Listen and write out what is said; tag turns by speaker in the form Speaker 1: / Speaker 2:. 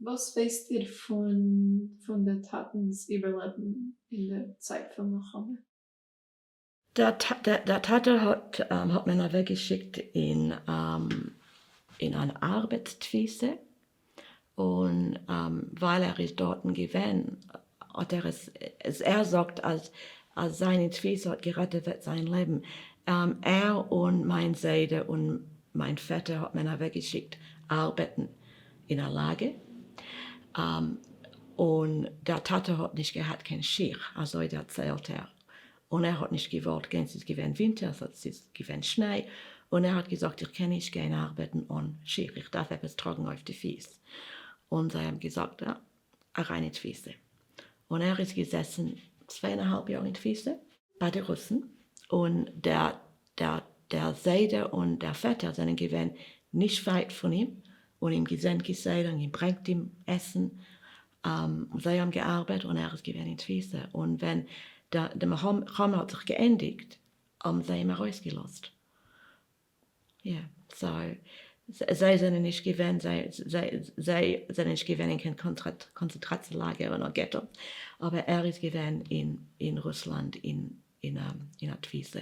Speaker 1: וואס ווייסט איר פון פון דער טאטנ'ס איבערלעבן אין דער צייט פון מלחמה?
Speaker 2: דער טאטע האט האט מען אוועקגעשיקט אין אין אן ארבעטס תפיסה, און ווייל ער איז דארטן געווען האט ער עס, ער זאגט אז אז זיין אין תפיסה האט געראטעוועט זיין לעבן, ער און מיין זיידע און מיין פעטער האט מען אוועקגעשיקט ארבעטן אין א לאגער, און דער טאטע האט נישט געהאט קיין שיך, אזוי דערציילט ער, און ער האט נישט געוואלט גיין, ס'איז געווען ווינטער, ס'איז געווען שניי, און ער האט געזאגט איך קען נישט גיין ארבעטן אן שיך, איך דארף עפעס טראגן אויף די פיס, און זיי האבן געזאגט אריין אין תפיסה, און ער איז געזעסן צוויי און א האלב יאר אין תפיסה ביי די רוסן, און דער דער דער זיידע און דער פעטער זענען געווען נישט ווייט פון אים, און אים געזען כסדר און געברענגט אים עסן, און זיי האבן געארבעט און ער איז געווען אין תפיסה, און ווען די מלחמה האט זיך געענדיגט האבן זיי אים ארויסגעלאזט. יא, so זיי זענען נישט געווען, זיי זענען נישט געווען אין קיין קאנצענטראציע לאגער אדער געטא, אבער ער איז געווען אין רוסלאנד אין א תפיסה.